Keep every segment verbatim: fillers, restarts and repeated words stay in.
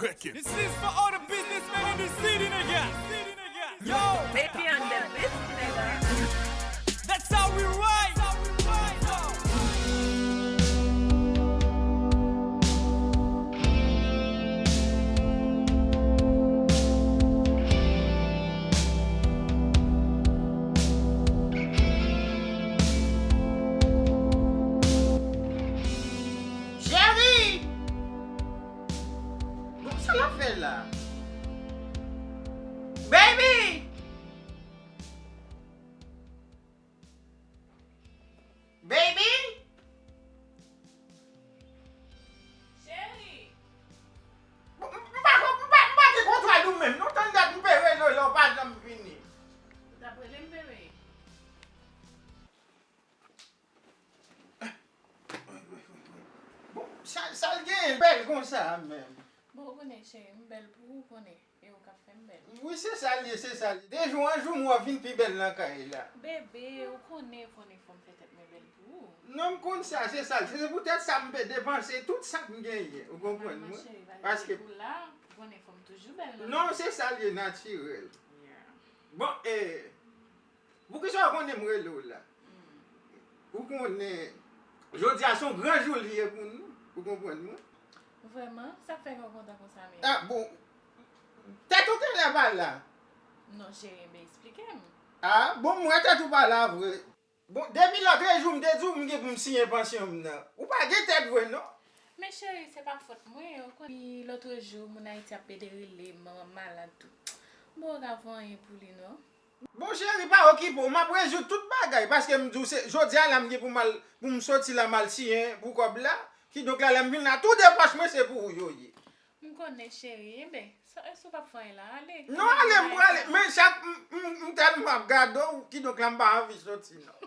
This is for all the businessmen in the city, nigga. Yo, Baby on the beat, nigga. That's how we ride. Cheri! Bon, sa l ap fè la? Baby! Baby! Cheri! M pa, m pa, m pa gen kontwòl ou menm. Non, tann dat m pe rele w la, w pa janm vini. Ou t ap rele m, bebe? Bon, sa, sa l genyen bèl konsa menm? Bon, ou konnen, cheri, m bèl pou ou, konnen. E ou k ap fè m bèl. Wi, se sa l ye, se sa l ye. De jou an jou, m wè w vin pi bèl nan kay la. Bebe, ou konnen, konnen fò m fè tèt mwen bèl pou ou. Non, m konn sa, se sa l. Se poutèt sa m pe depanse tout sa m genyen. Ou konprann mwen? Paske Ou la, ou konnen fò m toujou bèl nan. Non, se sa l ye, natirèl. Yeah. Bon, e, poukisa w konnen m rele w la? Ou konnen, jodi a se yon gran jou li ye pou nou. Ou konprann mwen? Vrèman? Sa k fè kè w kontan konsa, men? Ah, bon. Tèt ou genlè pa la. Non, cheri, men eksplike m. Ah, bon, m wè tèt ou pa la vre. Bon, depi lòtrejou, m te di w m gen pou m siyen pansyon m nan. Ou pa gen tèt vre, non. Men cheri, se pa fòt mwen, ou konnen. Depi lòtrejou, moun Ayiti ap pede rele m, manman m malad tou. Bon, ou ka fè anyen pou li, non. Bon, cheri, pa okipe w, m ap rezoud tout bagay, paske m di w se, jodi a la m gen pou m al, pou m soti la m al siyen pou kòb la, kidonk la lè m vin la, tou de pòch mwen se pou ou yo ye. M konnen, cheri, enben, sa, si w p ap fè anyen la, ale. Non, ale, m prale, men chak, m, m, m tèlman ap gade w, kidonk la m pa anvi soti, non.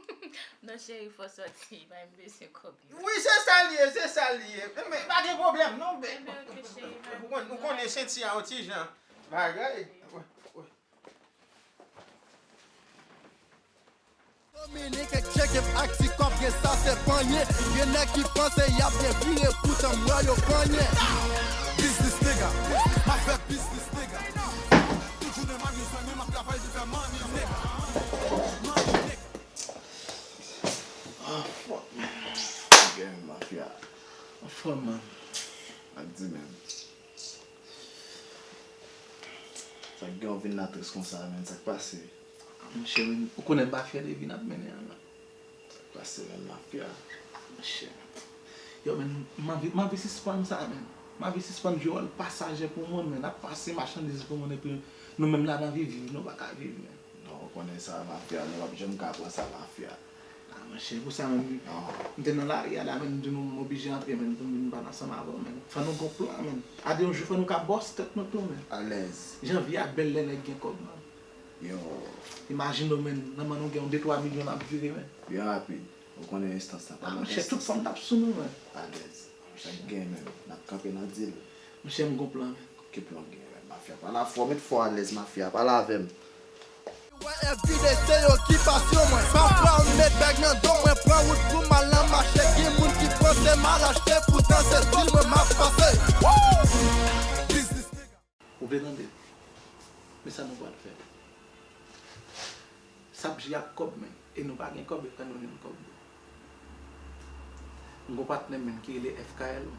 Non, cheri, fò soti, pa m bezwen kòb yo. Wi, se sa l ye, se sa l ye. Men pa gen pwoblèm, non, men. Enben, ok, cheri, pa Ou konn, ou konnen senti a yon ti jan bagay. Dominiken tcheke ak ti kòb gen sa se panye. Gen nèg ki panse y ap byen vire poutan m wè yo panye. Business nigga, m ap fè business nigga. Tout jounen m amizman men m ap travay pou fè money nigga. Money nigga. Ah, fuck, man. Gang mafya. Anfòm, man. Ak di, man. Sa k gen w vin la tris konsa, man? Sa k pase? Monchè, man, ou konnen m pa fyè de vi n ap mennen an, man. Sa k pase, man, mafya? Monchè. Yo, man, m anvi, m anvi sispann sa, man. M anvi sispann jwe wòl pasajè pou moun, man. N ap pase machandiz pou moun, epi nou menm la n anvi viv, nou pa ka viv, man. Non, ou konnen sa, mafya, nou p ap janm ka pran sa, mafya. Ah, monchè, pou sa menm, m te nan lari a la, menm, m di nou, m oblije antre, menm, pou m vin pale ansanm avè w, menm. Fò nou gon plan, menm. Ade yon jou, fò nou ka bòs tèt nou tou, menm. Alèz. Jan vi a bèl lè nèg gen kòb, menm. Yo. Imajine w, menm, nan men nou gen yon de twa milyon n ap vire, menm. Byen rapid. Ou konnen enstans la, pa nan enstans la. Ah, monchè, tout fanm t ap sou nou, menm. Alèz. Sa k gen, menm. N ap kanpe nan dil. Monchè, m gon plan, menm. Ki plan w gen, menm? Mafya, pale avè m. Fò met fò alèz, mafya. Pale avè m. Wè everyday se yo ki pasyon mwen. Pafwa m met bag nan do mwen, pran wout pou m al nan mache. Gen moun ki panse m al achte, poutan se dil mwen m ap pase. Business nigga. Ou vle tande? Men sa nou pral fè. S ap jwe ak kòb, menm. E nou pa gen kòb, e fè nou jwenn kòb. M gon patnè m, menm, ki rele F K L.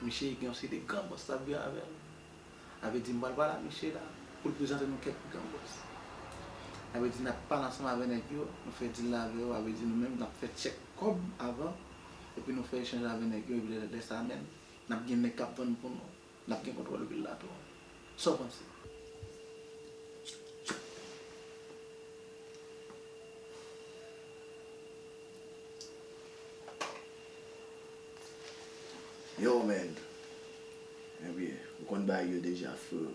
Misye gen yon seri de gran bòs l ap jwe avè l. Sa vle di, m pral pale ak misye la, pou l prezante nou kèk gran bòs. Sa vle di, n ap pale ansanm avè nèg yo, nou fè dil la avè yo, sa vle di, nou menm, n ap fè tchèk kòb avan, epi nou fè echanj avè nèg yo, epi lè, lè sa menm, n ap gen nèg k ap vann pou nou. N ap gen kontwòl vil la tou. Sa w panse? Yo, man. Ebyen, ou konn bagay yo deja, frero.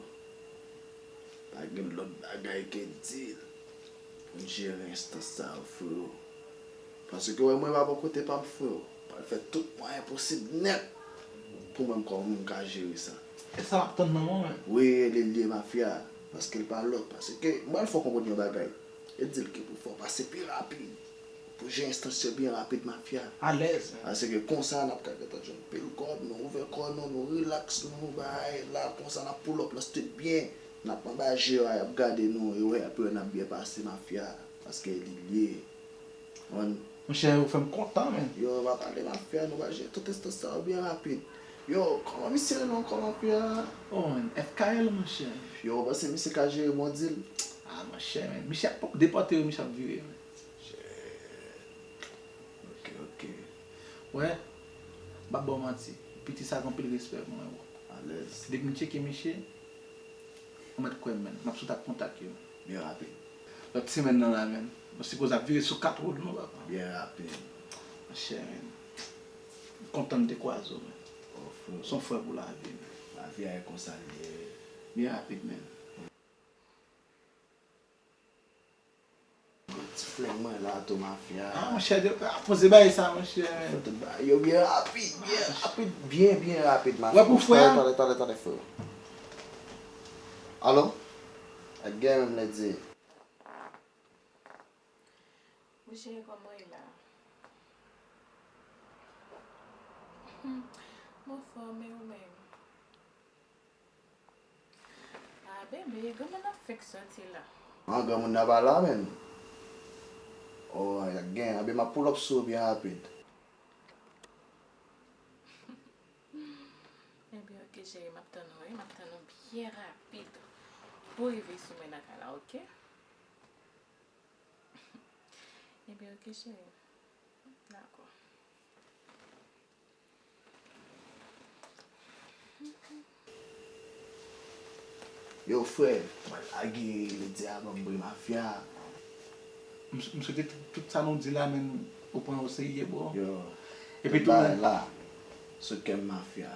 Pa gen lòt bagay ke dil pou n jere enstans sa yo, frero. Paske wè mwen pa bò kote pa m, frero. Pral fè tout mwayen posib nèt pou mwen m kòman m ka jere sa. E sa w ap tann nan mwen, menm? Wi, e li l ye, mafya. Paske l pa lòt. Paske m pral fè w konprann yon bagay. E di l ke pou fè w pase pi rapid. Pou jere enstans yo byen rapid, mafya. Alèz, men. Paske konsa, n ap ka gentan jwenn pil kòb, nou ouvè kò nou, nou rilaks, nou bay la, konsa n ap pull up nan street byen. N ap anba je a, y ap gade nou, yo wè, y ap wè n ap byen pase, mafya. Paske li lye. Konprann? Monchè, ou fè m kontan, men. Yo, pa pale mafya, nou va jere tout enstans sa yo byen rapid. Yo, kòman misye rele ankò, mafya? Oh, men, F K L, monchè. Yo, ou panse misye ka jere bon dil? Ah, monchè, men. Misye ap depòte yo, misye ap vire, men. Ok, ok. Wè, m p ap ba w manti. Piti sa gen anpil respè pou mwen, bro. Alèz. Depi m tcheke misye, ou mèt kwè m, men. M ap sot ak kontak yo. Byen rapid. Lòt semèn nan la, men. Nou sipoze ap vire sou kat woul nou, papa. Byen rapid. Monchè, men. M kontan m te kwaze w, men. Oh, frè. Se yon frè pou lavi, men. Lavi a e konsa l ye. Byen rapid, men. Ti flèm mwen la tou, mafya. Ah, monchè, de, ah, poze bagay sa, monchè, men. Fè tout bagay yo byen rapid, byen rapid, byen, byen rapid, mafya. Wè pou frè a? Talè, talè, talè, talè, frè. Alo? Ak gen menm lè di. Monchè, kòman w ye la? M anfòm, e ou menm? Ah, bebe, granmoun nan fenk soti la. Ah, granmoun nan pa la, menm. Oh, y ap gen, anben, m ap pull up sou ou byen rapid. Ebyen, ok, cheri, m ap tann ou, wi, m ap tann ou byen rapid. Pou w rive sou mwen nan kay la, ok? Ebyen, ok, cheri. Dakò. Yo, frè, mwen lage, jodi a ban m bri mafya. M, m swete tout, tout sa nou di la, men ou pran yo serye, bro. Yo, epi tout bagay la, sou kè m mafya.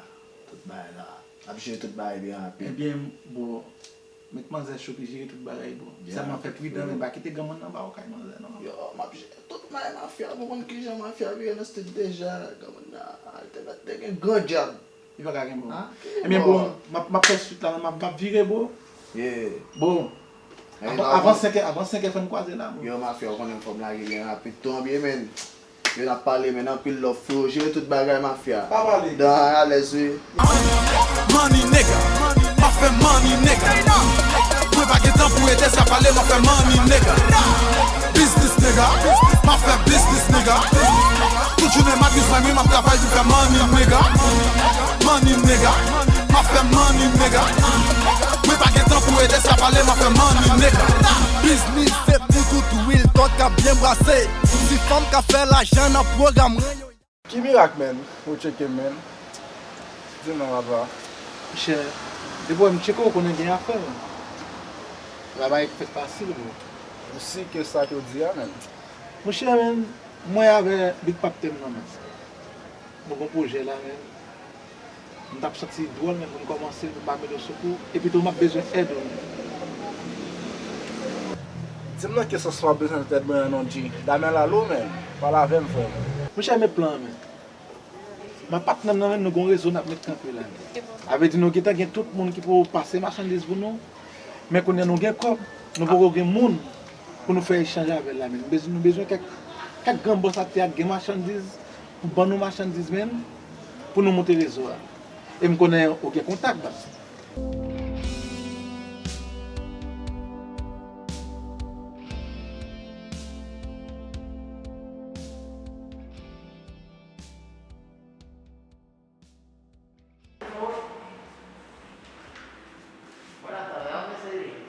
Tout bagay la. N ap jere tout bagay byen rapid. Ebyen, bro, met manzè sou pye jere tout bagay, bro. Sèlman fè pridan, men pa kite granmoun nan ba w kay manzè, non. Yo, m ap jere tout bagay mafya, ou konprann kijan mafya vire nan street deja, granmoun nan, al te mèt te gen gran djab. Li pa ka gen, bro. Ebyen, bro, m ap, m ap fè swit la, m ap, m ap vire, bro. Yeah. Bro, avan, avan senkè, avan senkè, fò n kwaze la, bro. Yo, mafya, ou konnen fò m lage byen rapid tou, anbyen, men. Yo, n ap pale, men anpil love, freo. Jere tout bagay, mafya. Pa pale. Dan alèz, wi. Money nigga, m ap fè money nigga. Mwen pa gen tan pou ede sa pale, m ap fè money nigga. Business nigga, m ap fè business nigga. Tout jounen m ap use mwen, m ap travay pou fè money nigga. Money nigga, m ap fè money nigga. Mwen pa gen tan pou ede sa pale, m ap fè money nigga. Biznis se pou tout, Wilton k ap byen brase. Ti fanm k ap fè lajan nan pwogram mwen yo. Ki mirak, menn? Ou tcheke m, menn? Di non, papa. Monchè, depi w wè m tcheke w, konnen gen afè, menn. Travay fèt fasil, bro. Ou si ke sa ke w di a, menn? Monchè, menn, mwen avè Big Pap Tem nan, menn. Nou gon pwojè la, menn. M t ap santi dwòl, men pou m kòmanse, pou m pa mete w sou kou. Epi tou, m ap bezwen èd ou, men. Di m nan ki sans w ap bezwen èd mwen an non, G. Damè Lalo, men. Pale avè m, frè m. Monchè, men plan an, men. M ak patnè m nan, men, nou gon rezo n ap met kanpe la, men. Sa vle di nou gentan gen tout moun ki pou pase machandiz pou nou. Men kounye a nou gen kòb, nou poko gen moun pou nou fè echanj avè l la, men. Nou bezwen, nou bezwen kèk, kèk gran bòs ak teyat gen machandiz pou ban nou machandiz, men, pou nou monte rezo a. E m konnen ou gen kontak, baz.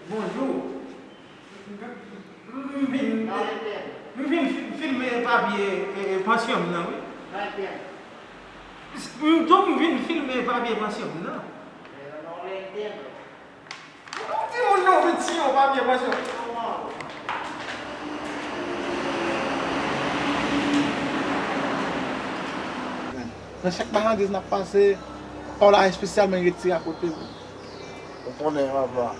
Bonjou. M vin, m vin fi-, filme papye, e, e, pansyon m nan, wi. M di w m vin filme papye pansyon m nan. Yon timoun nan vin siyen yon papye pansyon. Nan chak machandiz n ap pase, pa w la espesyalman retire akote, bro. Ou konnen, papa.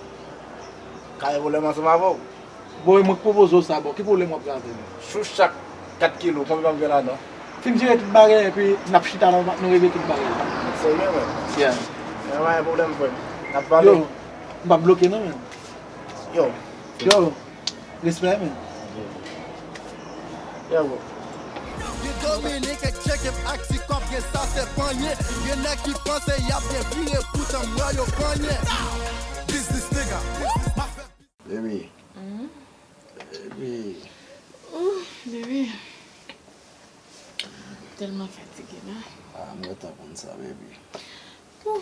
Ka gen pwoblèm ansanm avè w. Bon, e mwen k pwopoze w sa, bon, ki pwoblèm w ap gen avè m? Sou chak kat kilo, konbyen w ap gen ladan? Fin jere tout bagay, epi n ap chita la, nou regle tout bagay. Serye, men? Yeah. Men pa gen pwoblèm, frè m. N ap pale. Yo, m p ap bloke, non, men. Yo. Yo, respè, men. Yeah, bro. Gen Dominiken k tcheke m ak ti kòb, gen sa se panye. Gen nèg ki panse y ap byen vire, poutan m wè yo panye. Business nigga. Baby. Baby. Ooh, bebe. Tèlman fatige la. Ah, m gentan konn sa, baby. Ooh.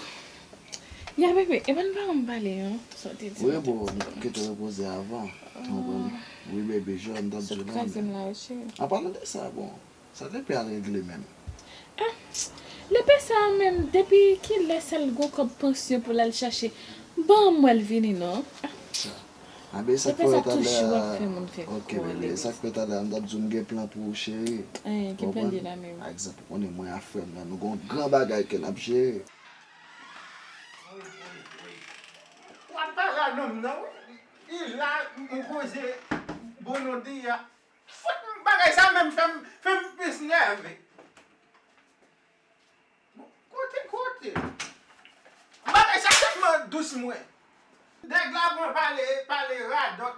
Ya bebe, e pa n pa ann pale non. Sa w te di. Wi, bon, m kite repoze avan. Ou konprann? Wi, baby, jò, m t ap di Sot w la, kraze m men. La wi, cheri. An palan de sa, bon, sa te pral regle menm. Lepè sa a menm, depi kilè sa l gon kòb pansyon pou l al chache? Ban m wè l vini non. Anben, sa k Lepè fè sa yo talè toujou ap a. fè moun fè Ok, kou bebe, legliz. Sa k fè talè a, m t ap di w m gen plan pou ou, cheri. Eh, ki plan Konprann? Li la menm? Pa egzanp, ou konnen mwen a frè m nan, nou gon gran bagay ke n ap jere. W ap pale a nonm nan wi. Li la, m poze bon non di a. Fout bagay sa menm fè m, fè m plis nève. Kote, kote. Bagay sa tèlman dous mwen. Nèg la bon pale, pale radòt.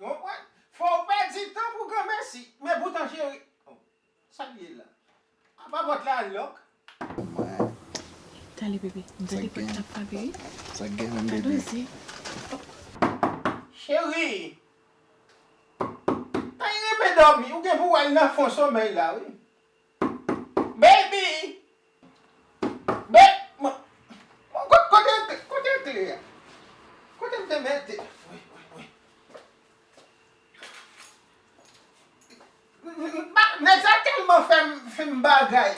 Ou konprann? Fò w pèdi tan pou granmèsi. Men poutan cheri. Oh, sa l ye la? Apa pòt la lòk? Mwen, Tande bebe, m tande pòt la frape wi. Sa k gen menm, Tande baby? Ozi. Cheri. Ay reme dòmi, ou gen pou w al nan fon somèy la wi. Baby. Be, mwen, mwen, kot, kote, kote kle a? Kote m te mete? Wi, wi, wi. Ba, nèg sa tèlman fè m, fè m bagay.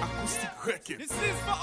Acoustic Records. This is for